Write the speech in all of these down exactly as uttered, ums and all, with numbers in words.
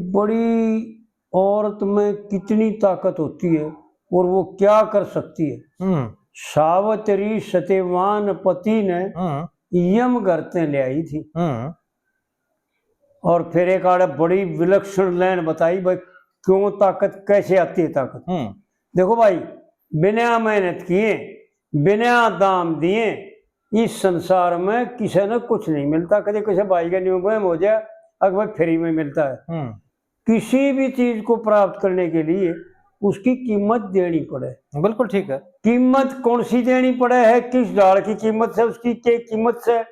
बड़ी औरत में कितनी ताकत होती है और वो क्या कर सकती है। हम्म। सावित्री सत्यवान पति ने हम्म। यम घर ते ले आई थी। हम्म। और फिर एक आड़े बड़ी विलक्षण लाइन बताई, भाई, क्यों ताकत, कैसे आती है ताकत। हम्म। देखो भाई, बिना मेहनत किए, बिना दाम दिए इस संसार में किसी ने कुछ नहीं मिलता। कदे किसी भाई का न्यू बहम हो जाए, अक भाई फ्री में मिलता है। हम्म। किसी भी चीज को प्राप्त करने के लिए उसकी कीमत देनी पड़े। बिल्कुल ठीक है। कीमत कौन सी देनी पड़े है, किस ढाल की कीमत से, उसकी के कीमत से,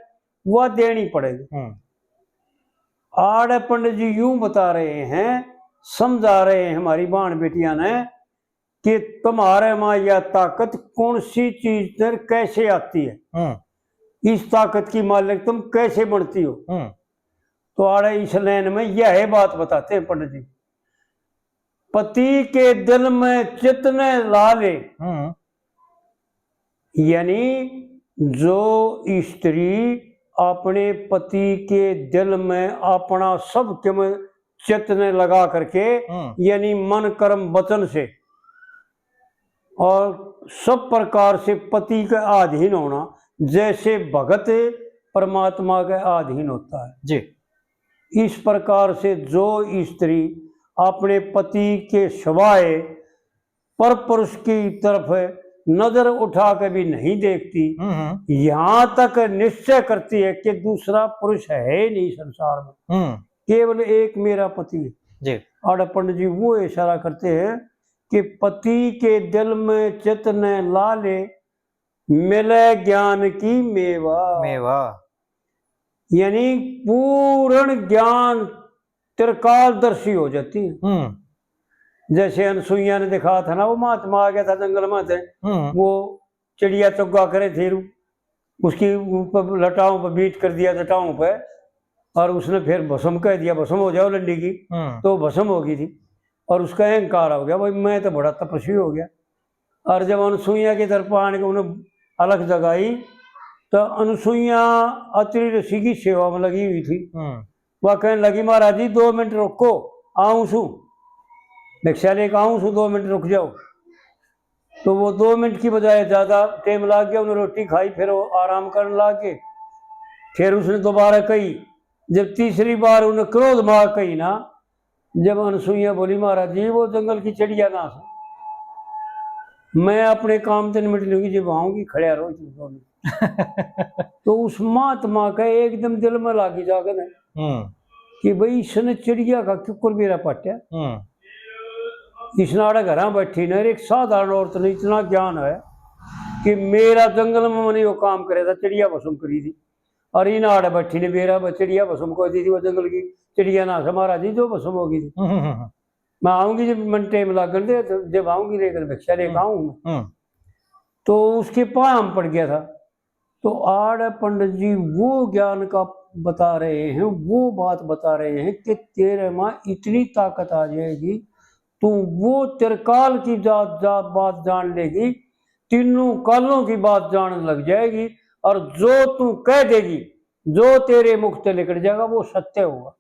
वह देनी पड़ेगी। हम्म। आड़े पंडित जी यूं बता रहे हैं, समझा रहे हैं हमारी बहन बेटियां ने कि तुम्हारे मां यह ताकत कौन सी चीज से कैसे आती है, हम्म। इस ताकत की मालिक तुम कैसे बनती हो। हम्म। तो आड़े इस लाइन में यह बात बताते हैं पंडित जी, पति के दिल में चित ने ला ले। हम्म। यानी जो स्त्री अपने पति के दिल में अपना सब किम चित ने लगा करके, हम्म। यानी मन, कर्म, वचन से और सब प्रकार से पति के अधीन होना, जैसे भगत परमात्मा के अधीन होता है। जी। इस प्रकार से जो स्त्री अपने पति के सिवाय पर पुरुष की तरफ नजर उठा के भी नहीं देखती, हम्म, हम्म। यहाँ तक निश्चय करती है कि दूसरा पुरुष है ही नहीं संसार में, हम्म। केवल एक मेरा पति है। जी। आड़े पंडित जी वो इशारा करते हैं कि पति के दिल में चित ने ला ले, मिले ज्ञान की मेवा। मेवा। यानी पूर्ण ज्ञान, त्रिकालदर्शी हो जाती है। हम्म। जैसे अनसुईया ने देखा था ना, वो महात्मा आ गया था जंगल में से, हम्म। वो चिड़िया चुग्गा करे थे, उसकी ऊपर लटाओं पर बीट कर दिया, लटाओं पे, और उसने फिर भस्म कह दिया, "भस्म हो जाओ लंडी की।" हम्म। तो भस्म हो गई थी और उसका अहंकार हो गया, "भाई, मैं तो बड़ा तपस्वी हो गया।" और जब अनसुईया की तरफ आने के उन्हें अलख जगाई, तो अनसुईया अत्रि ऋषि की सेवा में लगी हुई थी। हम्म। वह कहने लगी, "महाराज जी, दो मिनट रुको, आऊं सू, भिक्षा लेकर आऊं सू, दो मिनट रुक जाओ।" तो वो दो मिनट की बजाय ज्यादा टाइम लाग गया, उन्हें रोटी खाई, फिर वो आराम करने लाग गए। फिर उसने दोबारा कही, जब तीसरी बार उन्हें क्रोध में कही ना, जब अनसुईया बोली, "महाराज जी, वो जंगल की चिड़िया ना सै, मैं अपने काम ते निमट लूंगी, जब आऊंगी खड़े रहो तुम दोनों।" तो उस महात्मा का एकदम दिल में लागी जाकर ना हम्म। कि भाई, इसने चिड़िया का क्यों कर बेरा पाट्या? हम्म। इसने आड़े घरां बैठी ना, एक साधारण औरत ने इतना ज्ञान है कि मेरा जंगल में मैंने यो काम करे था, चिड़िया भस्म करी थी। और इन आड़े बैठी ने बेरा ब-, चिड़िया भस्म को दी थी, वो जंगल की चिड़िया ना सै, महाराज जी, जो भस्म होगी थी। हम्म, हम्म, हम्म। मैं आऊंगी जब मन टाइम लागण दे, तो जब आऊंगी लेकर भिक्षा लेकर हम्म। आऊंगी। हम्म। तो उसके पाँव में पड़ गया था। तो आड़े पंडित जी वो ज्ञान का बता रहे हैं, वो बात बता रहे हैं कि तेरे में इतनी ताकत आ जाएगी, तू वो त्रिकाल की जा, जा, बात जान लेगी, तीनों कालों की बात जानने लग जाएगी, और जो तू कह देगी, जो तेरे मुख से निकल जाएगा, वो सत्य होगा,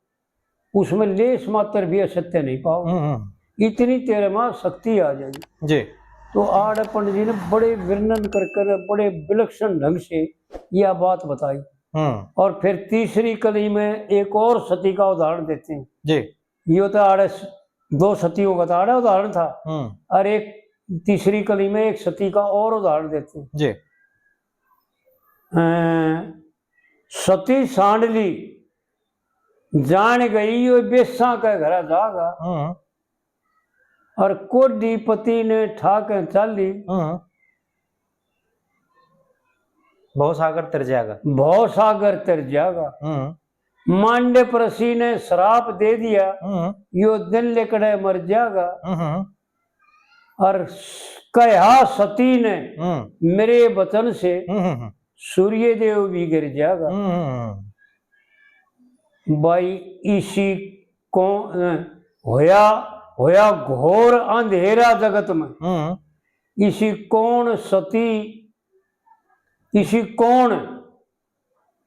उसमें लेश मात्र भी असत्य नहीं पाओ। हम्म, हम्म। इतनी तेरे में शक्ति आ जाएगी। जी। तो आड़े पंडित जी ने बड़े वर्णन कर कर, बड़े विलक्षण ढंग से यह बात बताई। हम्म। और फिर तीसरी कली में एक और सती का उदाहरण देते हैं। जी। यो तो आड़े स-, दो सतियों का तो आड़े उदाहरण था। हम्म। और एक तीसरी कली में एक सती का और उदाहरण देते हैं। जी। अ, सती सांडली जान गई, यो बेसां के घरा जागा। हम्म। और कोढ़ीपति ने ठा के चाली। हम्म। भवसागर तर जाएगा। भवसागर तर जाएगा। हम्म। मांडप ऋषि ने श्राप दे दिया, हम्म। यो दिन लिकड़े मर जाएगा। हम्म। और कहा सती ने हम्म। मेरे वचन से हम्म, हम्म, हम्म। सूर्य देव भी गिर जाएगा। हम्म, हम्म, हम्म। भाई, इसी कौन, अ, होया, होया घोर अंधेरा जगत में। हम्म। इसी कौन सती, इसी कौन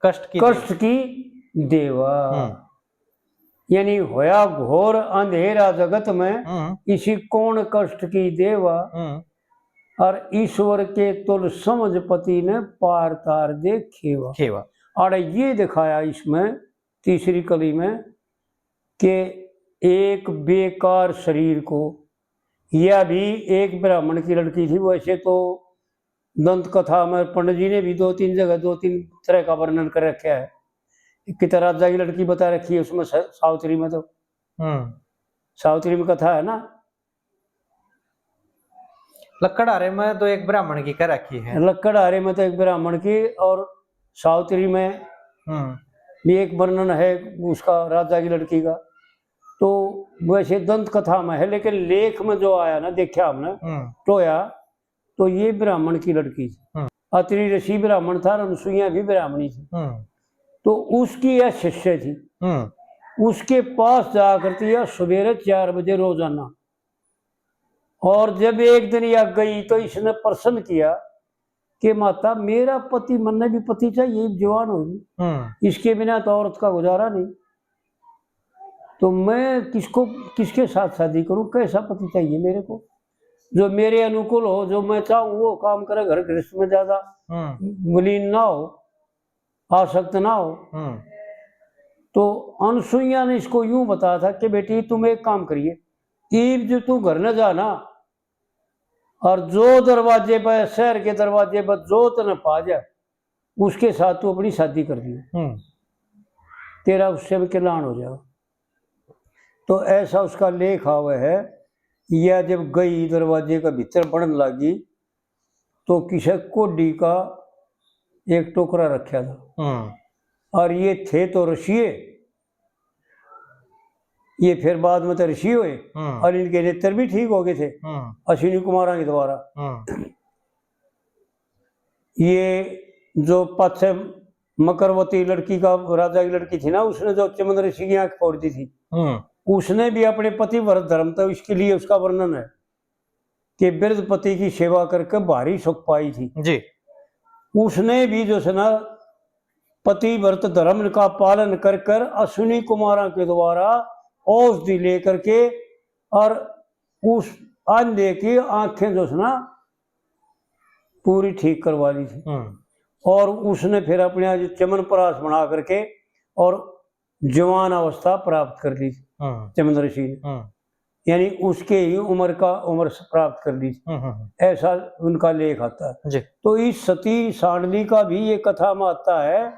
कष्ट की कष्ट देवा। की देवा। हम्म। यानी होया घोर अंधेरा जगत में, हम्म। इसी कौन कष्ट की देवा, हम्म। और ईश्वर के तुल समझ पति ने पार तार दे खेवा। खेवा। और ये दिखाया इसमें तीसरी कली में कि एक बेकार शरीर को, यह भी एक ब्राह्मण की लड़की थी। वैसे तो दंत कथा में पंडित जी ने भी दो तीन जगह दो तीन तरह का वर्णन कर रखा है। एक तो राजा की लड़की बता रखी है उसमें सा-, सावित्री में तो, हम्म। सावित्री में कथा है ना, लक्कड़हारे में तो एक ब्राह्मण की कर रखी है। लक्कड़हारे में तो एक ब्राह्मण की और सावित्री में हम्म। भी एक वर्णन है उसका, राजा की लड़की का। तो वैसे दंत कथा में है, लेकिन लेख में जो आया ना, देखा हमने, हम्म। टोया, तो ये ब्राह्मण की लड़की थी। हम्म। अत्रि ऋषि ब्राह्मण था और अनसुईया भी ब्राह्मणी थी। हम्म। तो उसकी यह शिष्य थी। हम्म। उसके पास जाया करती है सवेरे चार बजे रोजाना। और जब एक दिन यह गई तो इसने प्रश्न किया कि माता, मेरा पति, मन्ने भी पति चाहिए, जवान होगी, हम्म। इसके बिना तो औरत का गुजारा नहीं, तो मैं किसको, किसके साथ शादी करूं, कैसा पति चाहिए मेरे को? जो मेरे अनुकूल हो, जो मैं चाहूं वो काम करे, घर गृहस्थ में ज्यादा हम्म। विलीन ना हो, आसक्त ना हो। हम्म। तो अनसुईया ने इसको यूं बताया था कि बेटी, तुम एक काम करिए, ईब जो तू घर न जा ना, और जो दरवाजे पर, शहर के दरवाजे पर जो तने पा जाए, उसके साथ तू अपनी शादी कर दियो। हम्म। तेरा उससे भी कल्याण हो जाएगा। तो ऐसा उसका लेख आवे है, या जब गई दरवाजे का भीतर बढ़न लगी, तो किसे कोढ़ी का एक टोकरा रखा था। हम्म। और ये थे तो ऋषिये, ये फिर बाद में तो ऋषि हुए, हम्म। और इनके नेत्र भी ठीक हो गए थे हम्म। अश्विनी कुमारा के द्वारा। हम्म। ये जो पाछे मकरवती लड़की का, राजा की लड़की थी ना, उसने जो चमन ऋषि की आंख फोड़ दी थी, हम्म। उसने भी अपने पतिव्रत धर्म, तो इसके लिए उसका वर्णन है कि वृद्ध पति की सेवा करके भारी सुख पाई थी। जी। उसने भी जो है ना, पतिव्रत धर्म का पालन कर कर अश्विनी कुमारा के द्वारा औषधि लेकर के और उस अंधे की आंखें जो है ना, पूरी ठीक करवा ली थी। हम्म। और उसने फिर अपने आज चमन प्राश बना करके और जवान अवस्था प्राप्त कर ली हम्म। चमन ऋषि ने। हम्म। यानी उसके ही उम्र का, उम्र प्राप्त कर ली। हम्म, हम्म, हम्म। ऐसा उनका लेख आता है। जी। तो इस सती सांडली का भी ये कथा में आता है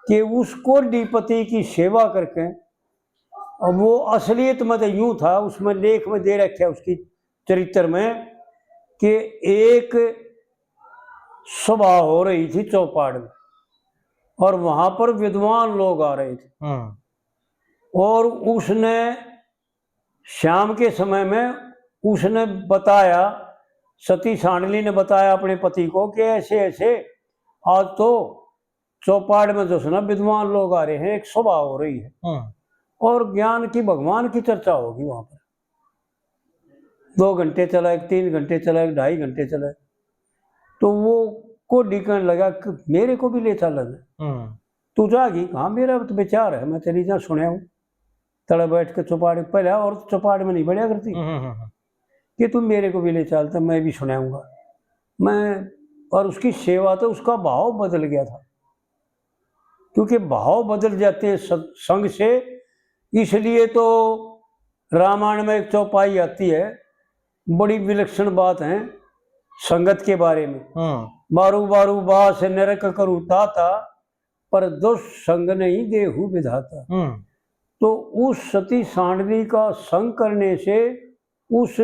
कि उस कोढ़ी पति की सेवा करके, अब वो असलियत में तो यूं था, उसमें लेख में दे रखे उसकी चरित्र में कि एक सभा हो रही थी चौपाड़ में, और वहां पर विद्वान लोग आ रहे थे। हम्म। और उसने शाम के समय में उसने बताया, सती सांडली ने बताया अपने पति को कि ऐसे ऐसे आज तो चौपाड़ में जो है ना विद्वान लोग आ रहे हैं, एक सभा हो रही है हम्म। और ज्ञान की, भगवान की चर्चा होगी वहां पर। दो घंटे चला, एक तीन घंटे चला, एक ढाई घंटे चला। तो वो कोढ़ी कहने लगा कि मेरे को भी ले चल। हम्म। तू जागी? हाँ, मेरा तो विचार है, मैं तेरी जहाँ सुने हूँ। तले बैठ के चौपाड़, पहले औरत चौपाड़ में नहीं बढ़िया करती हम्म, हम्म, हम्म। कि तू मेरे को भी ले चल, तो मैं भी सुनाऊंगा। मैं, और उसकी सेवा, तो उसका भाव बदल गया था, क्योंकि भाव बदल जाते हैं सत-, संग से। इसलिए तो रामायण में एक चौपाई आती है, बड़ी विलक्षण बात है संगत के बारे में। हम्म। बारू बारू बास नरक करू ताता, पर दुष्ट संग नहीं देहु विधाता। हम्म। तो उस सती सांडली का संग करने से उस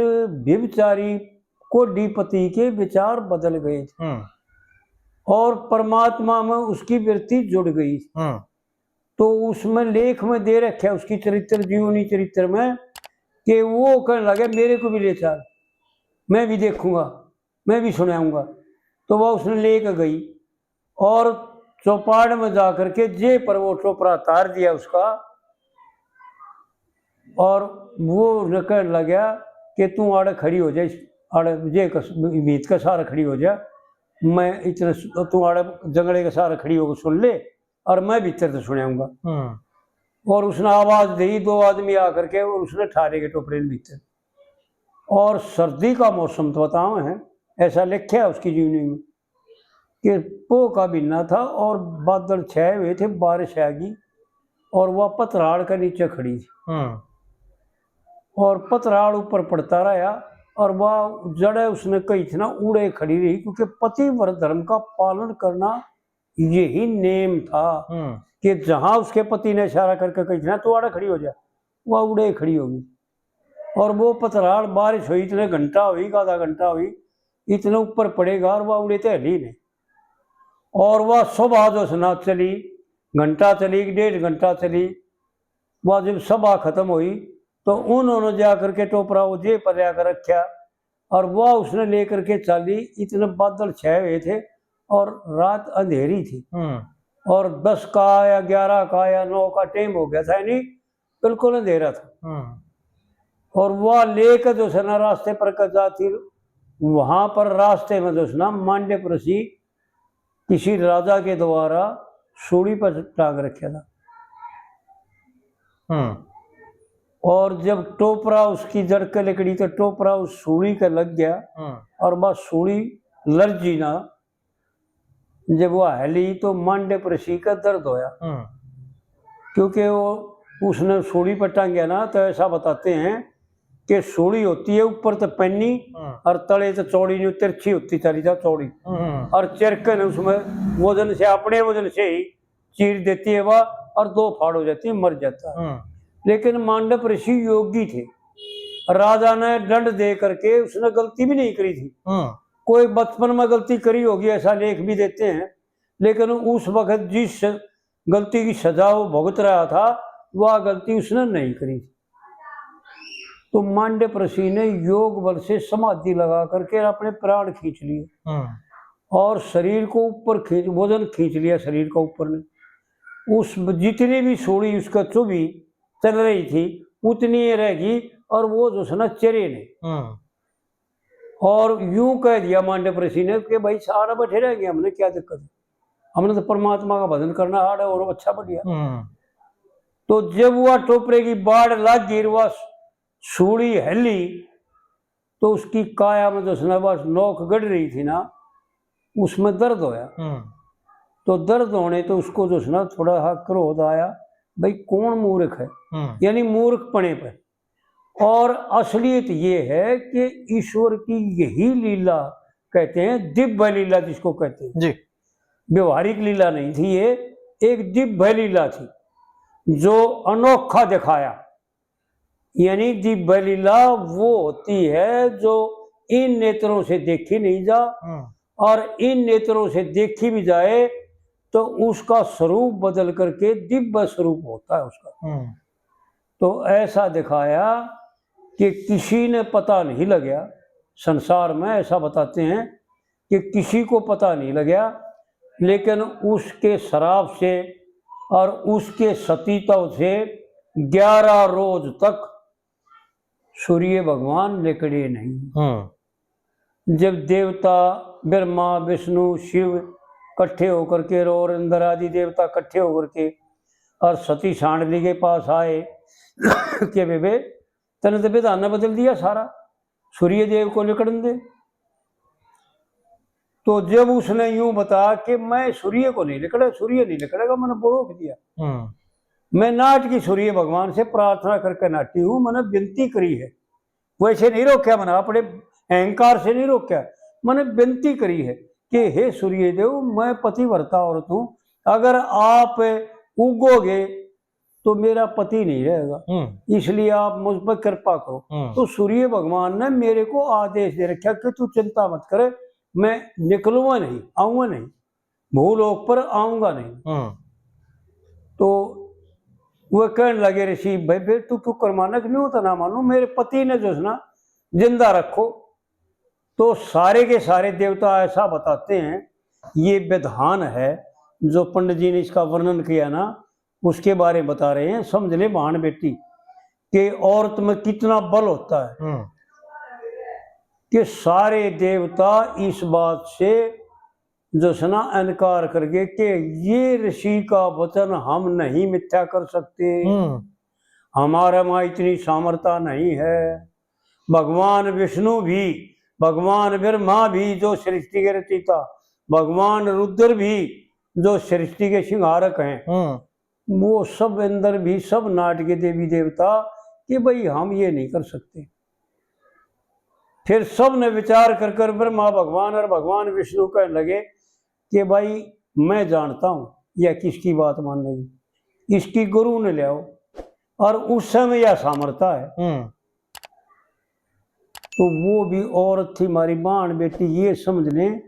व्यभिचारी कोढ़ीपति के विचार बदल गए थे हम्म। और परमात्मा में उसकी वृत्ति जुड़ गई। हम्म। तो उसमें लेख में दे रखे उसकी चरित्र, जीवनी चरित्र में, कि वो कहने लगे, मेरे को भी ले चल, मैं भी देखूंगा, मैं भी सुनाऊंगा। तो वह उसने लेके गई और चौपाड़ में जा करके जे पर वो टोपरा तार दिया उसका, और वो उसने कहने लग गया कि तू आड़े खड़ी हो जा, इस आड़े जे कस-, मीत के सारे खड़ी हो जा, मैं इतने स-, तू आड़े जंगले के सारे खड़ी होकर सुन ले और मैं भीतर से सुनाऊंगा। हम्म। और उसने आवाज दी, दो आदमी आकर के, और उसने ठारे के टोपरे ने भीतर। और सर्दी का मौसम तो बताओ है, ऐसा लिखा है उसकी जीवनी में कि पोह का महीना था और बादल छाए हुए थे, बारिश आ गई और वह पतराड़ के नीचे खड़ी थी। हम्म। और पतराड़ ऊपर पड़ता रहा और वह जड़े उसने कही थी ना, उड़े खड़ी रही, क्योंकि पतिव्रत धर्म का पालन करना यही नेम था हम्म। कि जहां उसके पति ने इशारा करके कही थी ना, "तू आड़े खड़ी हो जा", वह उड़े खड़ी होगी। और वो पतराड़, बारिश हुई, इतने घंटा हुई, आधा घंटा हुई, इतने ऊपर पड़ेगा और वह उड़े तो हली नहीं। और वह सुबह जो सना चली, घंटा चली, डेढ़ घंटा चली, वह जब सभा खत्म हुई तो उन्होंने जा करके टोपरा वो जेब पर ला कर रखा और वह उसने लेकर के चाली। इतने बादल छाए हुए थे और रात अंधेरी थी हम्म। और दस का या ग्यारह का या नौ का टाइम हो गया था, यानी बिल्कुल अंधेरा था। हम्म। और वह लेकर जो है ना रास्ते पर कदा थी, वहां पर रास्ते में जो है ना मांडव ऋषि किसी राजा के द्वारा सूली पर टांग रखा था। हम्म। और जब टोपरा उसकी जड़ के लिकड़ी तो टोपरा उस सूली के लग गया हम्म। और वह सूली लर्जी ना, जब वह हली तो मांडव ऋषि का दर्द होया। हम्म। क्योंकि वो उसने सूली पर टांग्या ना, तो ऐसा बताते हैं कि सूली होती है ऊपर तो पैनी हम्म। और तले तो चौड़ी, न्यू तिरछी होती चली जा चौड़ी। हम्म। और चिरकन उसमें वजन से, अपने वजन से ही चीर देती है वह और दो फाड़ हो जाती है, मर जाता है। हम्म। लेकिन मांडव ऋषि योगी थे, राजा ने दंड दे करके उसने गलती भी नहीं करी थी। हम्म। कोई बचपन में गलती करी होगी, ऐसा लेख भी देते हैं, लेकिन उस वक्त जिस गलती की सजा वो भुगत रहा था, वह गलती उसने नहीं करी। तो मांडव ऋषि ने योग बल से समाधि लगा करके अपने प्राण खींच लिए हम्म। और शरीर को ऊपर खींच, वजन खींच लिया शरीर का ऊपर ने। उस जितनी भी सूली उसका चुभी चल रही थी, उतनी ये रहेगी और वो जो है ना चरे ने। हम्म। और यूं कह दिया मांडव ऋषि ने कि भाई, सारा बैठे रहेंगे, हमने क्या दिक्कत है, हमने तो परमात्मा का भजन करना आड़ है और अच्छा बढ़िया। हम्म। तो जब वह टोपरे की बाढ़ लाग गई, वह सूली हली, तो उसकी काया में जो है ना बस नोक गड़ रही थी ना, उसमें दर्द होया। हम्म। तो दर्द होने तो उसको जो है ना थोड़ा सा क्रोध आया, भाई कौन मूर्ख है, हम्म। यानी मूर्खपने पे। और असलियत ये है कि ईश्वर की यही लीला कहते हैं, दिव्य लीला जिसको कहते हैं। जी। व्यवहारिक लीला नहीं थी ये, एक दिव्य लीला थी जो अनोखा दिखाया। यानी दिव्य लीला वो होती है जो इन नेत्रों से देखी नहीं जा, हम्म। और इन नेत्रों से देखी भी जाए तो उसका स्वरूप बदल करके दिव्य स्वरूप होता है उसका। हम्म। तो ऐसा दिखाया कि किसी ने पता नहीं लगा, संसार में ऐसा बताते हैं कि किसी को पता नहीं लगा, लेकिन उसके श्राप से और उसके सतीत्व से ग्यारह रोज तक सूर्य भगवान लिकड़े नहीं। हम्म। जब देवता ब्रह्मा, विष्णु, शिव इकट्ठे होकर के और इंद्र आदि देवता इकट्ठे होकर के और सती सांडली के पास आए कि बेबे, तने तो विधान ने बदल दिया सारा, सूर्य देव को लिकड़न दे। तो जब उसने यूं बताया कि मैं सूर्य को नहीं लिकड़ा, सूर्य नहीं लिकड़ेगा, मैंने वो रोक दिया। हम्म। मैं नाट की सूर्य भगवान से प्रार्थना करके नाटी हूं, मैंने विनती करी है, वैसे नहीं रोका मैंने, अपने अहंकार से नहीं रोका, मैंने विनती करी है कि हे सूर्य देव, मैं पतिव्रता औरत हूं, अगर आप उगोगे तो मेरा पति नहीं रहेगा, हम्म। इसलिए आप मुझ पर कृपा करो। हम्म। तो सूर्य भगवान ने मेरे को आदेश दे रखा कि तू चिंता मत करे, मैं निकलूंगा नहीं, आऊंगा नहीं, भूलोक पर आऊंगा नहीं। हम्म। तो वह कहने लगे, ऋषि भाई, फिर तू क्यों कर मानक नहीं होता? ना मानू, मेरे पति ने जो है ना जिंदा रखो। तो सारे के सारे देवता ऐसा बताते हैं, ये विधान है जो पंडित जी ने इसका वर्णन किया ना, उसके बारे में बता रहे हैं। समझ ले बहन बेटी कि औरत में कितना बल होता है, हम्म। कि सारे देवता इस बात से जो सै ना इनकार करके कि ये ऋषि का वचन हम नहीं मिथ्या कर सकते, हम्म। हमारे माँ इतनी सामर्थ्य नहीं है। भगवान विष्णु भी, भगवान ब्रह्मा भी जो सृष्टि के रचयिता, भगवान रुद्र भी जो सृष्टि के संहारक हैं, हम्म। वो सब अंदर भी सब नाट के देवी देवता कि भाई हम ये नहीं कर सकते। फिर सब ने विचार कर कर ब्रह्मा भगवान और भगवान विष्णु कहने लगे कि भाई मैं जानता हूं यह किसकी बात मानेगी, इसकी गुरु ने ले आओ। और उस समय यह सामर्थ्य है। हम्म। तो वो भी औरत थी, हमारी बहन बेटी, ये समझ लें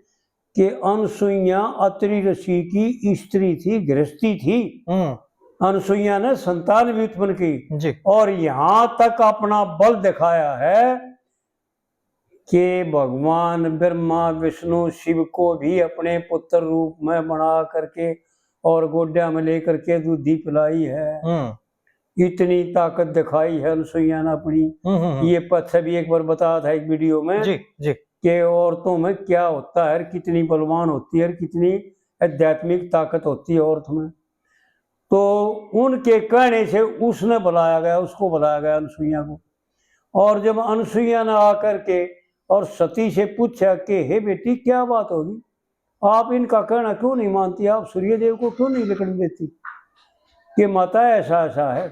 कि अनसुईया अत्रि ऋषि की स्त्री थी, गृहस्थी थी। हम्म। अनसुईया ने संतान भी उत्पन्न की जी। और यहां तक अपना बल दिखाया है कि भगवान ब्रह्मा विष्णु शिव को भी अपने पुत्र रूप में बना करके और गोड्या में लेकर के दूधी पिलाई है। हम्म। इतनी ताकत दिखाई है अनसुईया ने अपनी। हम्म, हम्म, हम्म। ये पथ भी एक बार बताया था एक वीडियो में जी, जी। कि औरतों में क्या होता है और कितनी बलवान होती है और कितनी आध्यात्मिक ताकत होती है औरत में। तो उनके कहने से उसने बुलाया गया, उसको बुलाया गया अनसुईया को। और जब अनसुईया ने आकर के और सती से पूछा कि हे बेटी, क्या बात होगी, आप इनका कहना क्यों नहीं मानती, आप सूर्यदेव को क्यों नहीं लिखने देती कि माता ऐसा ऐसा है?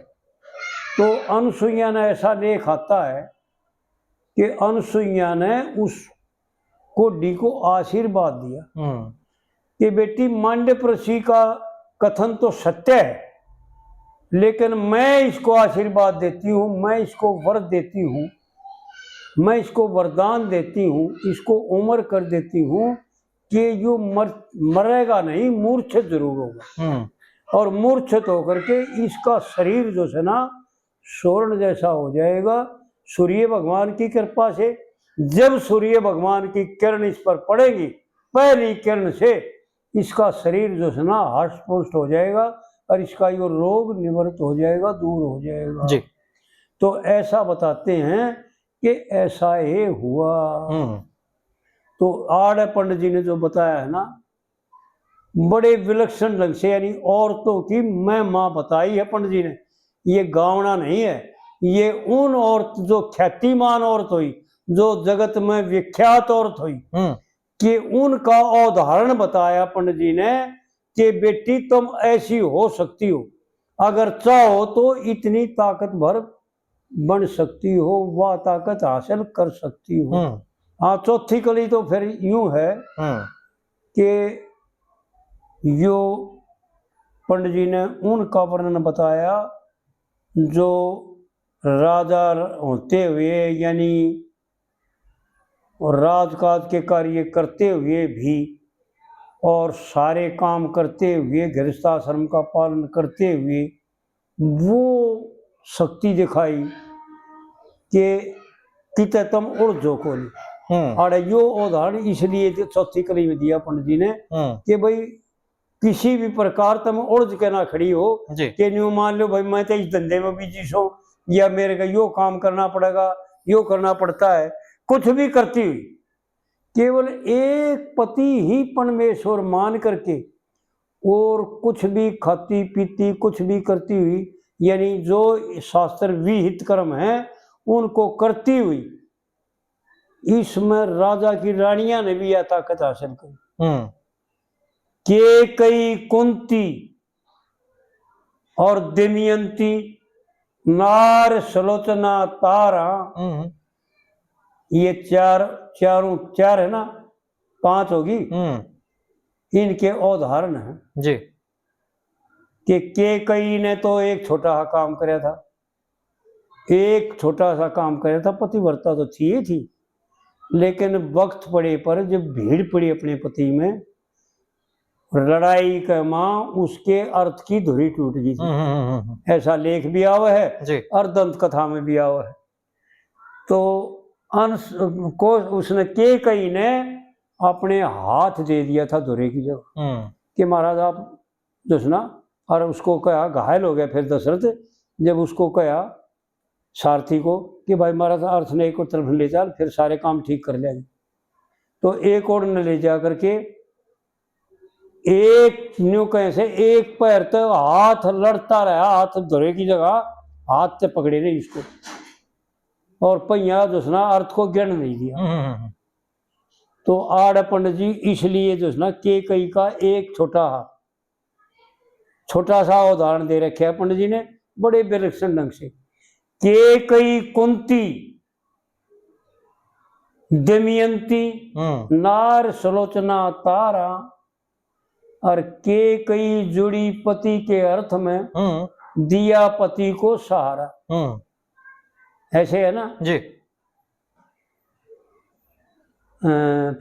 तो अनसुईया ने ऐसा लेख आता है कि अनसुईया ने उस कोढ़ी को आशीर्वाद दिया हम्म। कि बेटी, मांडव ऋषि का कथन तो सत्य है, लेकिन मैं इसको आशीर्वाद देती हूँ, मैं इसको वर देती हूँ, मैं इसको वरदान देती हूँ, इसको उम्र कर देती हूँ कि यो मर, मरेगा नहीं, मूर्छित जरूर होगा। हम्म। और मूर्छित होकर के इसका शरीर जो है ना, स्वर्ण जैसा हो जाएगा, सूर्य भगवान की कृपा से। जब सूर्य भगवान की किरण इस पर पड़ेगी, पहली किरण से इसका शरीर जो है ना, हष्ट पुष्ट हो जाएगा और इसका यो रोग निवृत्त हो जाएगा, दूर हो जाएगा जी। तो ऐसा बताते हैं कि ऐसा ही हुआ। हम्म। तो आड़े पंडित जी ने जो बताया है ना, बड़े विलक्षण ढंग से, यानी औरतों की महिमा बताई है पंडित जी ने। ये गावना नहीं है, ये उन औरत जो ख्यातिमान औरत हुई, जो जगत में विख्यात औरत हुई, हम्म। कि उनका उदाहरण बताया पंडित जी ने कि बेटी, तुम ऐसी हो सकती हो, अगर चाहो तो इतनी ताकतवर बन सकती हो, वह ताकत हासिल कर सकती हो। हम्म। हाँ, चौथी कली तो फिर यूं है हम्म। कि यो पंडित जी ने उनका वर्णन बताया जो राजा होते हुए, यानी और राजकाज के कार्य करते हुए भी और सारे काम करते हुए, गृहस्थाश्रम का पालन करते हुए वो शक्ति दिखाई कि किते तुम उलझो कोनी। हम्म। अरे यो उदाहरण इसलिए जो चौथी कली में दिया पंडित जी ने हम्म। कि भाई किसी भी प्रकार तुम उलझ के ना खड़ी हो जी। कि न्यू मान लो भाई मैं तो इस धंधे में बिजी सो या मेरे को यो काम करना पड़ेगा, यो करना पड़ता है, कुछ भी करती हुई केवल एक पति ही परमेश्वर मान करके और कुछ भी खाती पीती, कुछ भी करती हुई, यानी जो शास्त्र विहित कर्म है उनको करती हुई, इसमें राजा की रानियां ने भी यह ताकत हासिल करी। हम्म। केकई, कुंती और दमयंती, नार सुलोचना तारा, हम्म। ये चार, चारों, चार है ना, पांच होगी, हम्म। इनके उदाहरण हैं जी। कि केकई ने तो एक छोटा सा काम करया था, एक छोटा सा काम करया था, पतिव्रता तो थी ही थी, लेकिन वक्त पड़े पर जब भीड़ पड़ी अपने पति में, लड़ाई के मां उसके अर्थ की धुरी टूट गई थी। हम्म, हम्म, हम्म, हम्म। ऐसा लेख भी आवा है जी। और दंत कथा में भी आवा है। तो अंश को उसने केकई ने अपने हाथ दे दिया था धुरे की जगह हम्म। कि महाराज आप जो है ना, और उसको कहा, घायल हो गया फिर दशरथ, जब उसको कहा सारथी को कि भाई महाराज अर्थ ने एक और तरफ ले चल, फिर सारे काम ठीक कर लेंगे। तो एक और ने ले जा करके एक न्यू कहे से एक पैर तो हाथ लड़ता रहा, हाथ धरे की जगह हाथ से पकड़े रहे इसको, और पहिया जो है ना अर्थ को गिण नहीं दिया। हम्म, हम्म, हम्म। तो आड़ पंडित जी इसलिए जो है ना केकई का एक छोटा हा, छोटा सा उदाहरण दे रखे है पंडित जी ने बड़े विलक्षण ढंग से। केकई कुंती दमयंती हम्म। नार सुलोचना तारा, और केकई जुड़ी पति के अर्थ में हम्म। दिया पति को सहारा। हम्म। ऐसे है ना? जी। अ,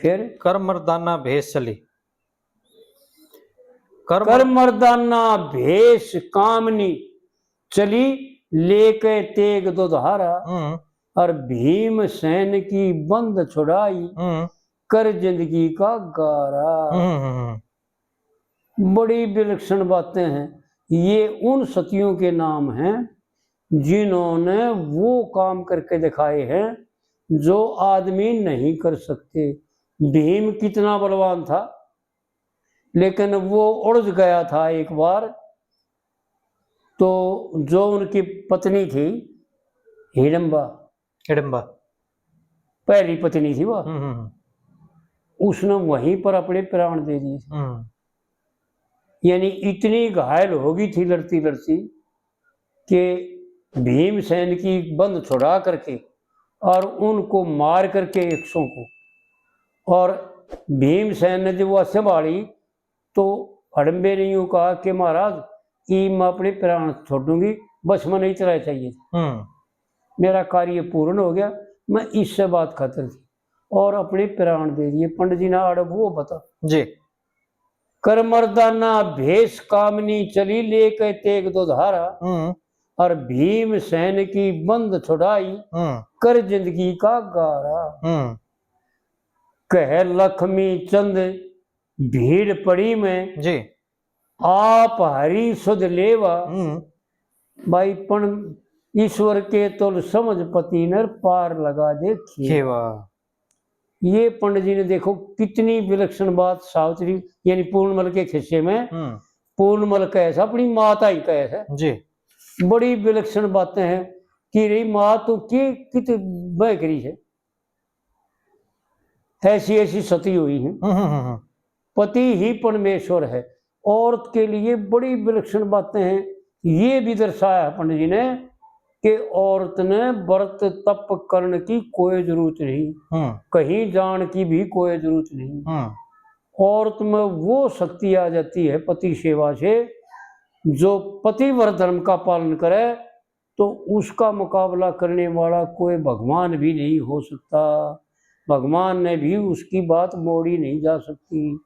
फिर? कर मर्दाना भेष चली। कर मर- कर मर्दाना भेष कामनी चली लेके तेग दुधारा, हम्म। और भीमसेन की बंद छुड़ाई हम्म। कर जिंदगी का गारा। हम्म, हम्म, हम्म। बड़ी विलक्षण बातें हैं। ये उन सतियों के नाम हैं जिन्होंने वो काम करके दिखाए हैं जो आदमी नहीं कर सकते। भीम कितना बलवान था, लेकिन वो उलझ गया था एक बार, तो जो उनकी पत्नी थी हिडम्बा, हिडम्बा। पहली पत्नी थी वो, हम्म, हम्म, हम्म। उसने वहीं पर अपने प्राण दे दिए। हम्म। यानी इतनी घायल हो गई थी लड़ती लड़ती कि भीमसेन की बंद छुड़ा करके और उनको मार करके यक्षों को, और भीमसेन ने जब वह संभाली तो हडम्बे ने यूं कहा कि महाराज, ई मैं अपने प्राण छोड़ूंगी, बस मैंने इतना ही चाहिए। हम्म। मेरा कार्य पूर्ण हो गया, मैं इससे बात खत्म थी और अपने प्राण दे दिए। पंडित जी ने आड़े वो बता। जी। कर मर्दाना भेष कामनी चली लेके तेग दुधारा, हम्म। और भीमसेन की बंद छुड़ाई हम्म। कर जिंदगी का गारा। हम्म। कह लक्ष्मी चंद भीड़ पड़ी में जी। आप हरि सुध लेवा। हम्म। भाई पण ईश्वर के तुल समझ पति नर पार लगा दे खेवा। खेवा। ये पंडित जी ने देखो कितनी विलक्षण बात सावित्री यानी पूर्णमल के खिस्से में हम्म। पूर्णमल कहे से अपनी माता ही कहे से। जी। बड़ी विलक्षण बातें हैं कि रे माँ तू के कित बह करी है। ऐसी ऐसी सती हुई है। हम्म, हम्म, हम्म। पति ही परमेश्वर है। औरत के लिए बड़ी विलक्षण बातें हैं। ये भी दर्शाया है पंडित जी ने कि औरत ने व्रत तप करने की कोई जरूरत नहीं, हम्म। कहीं जान की भी कोई जरूरत नहीं। हम्म। औरत में वो शक्ति आ जाती है पति सेवा से, जो पतिव्रत धर्म का पालन करे तो उसका मुकाबला करने वाला कोई भगवान भी नहीं हो सकता। भगवान ने भी उसकी बात मोड़ी नहीं जा सकती।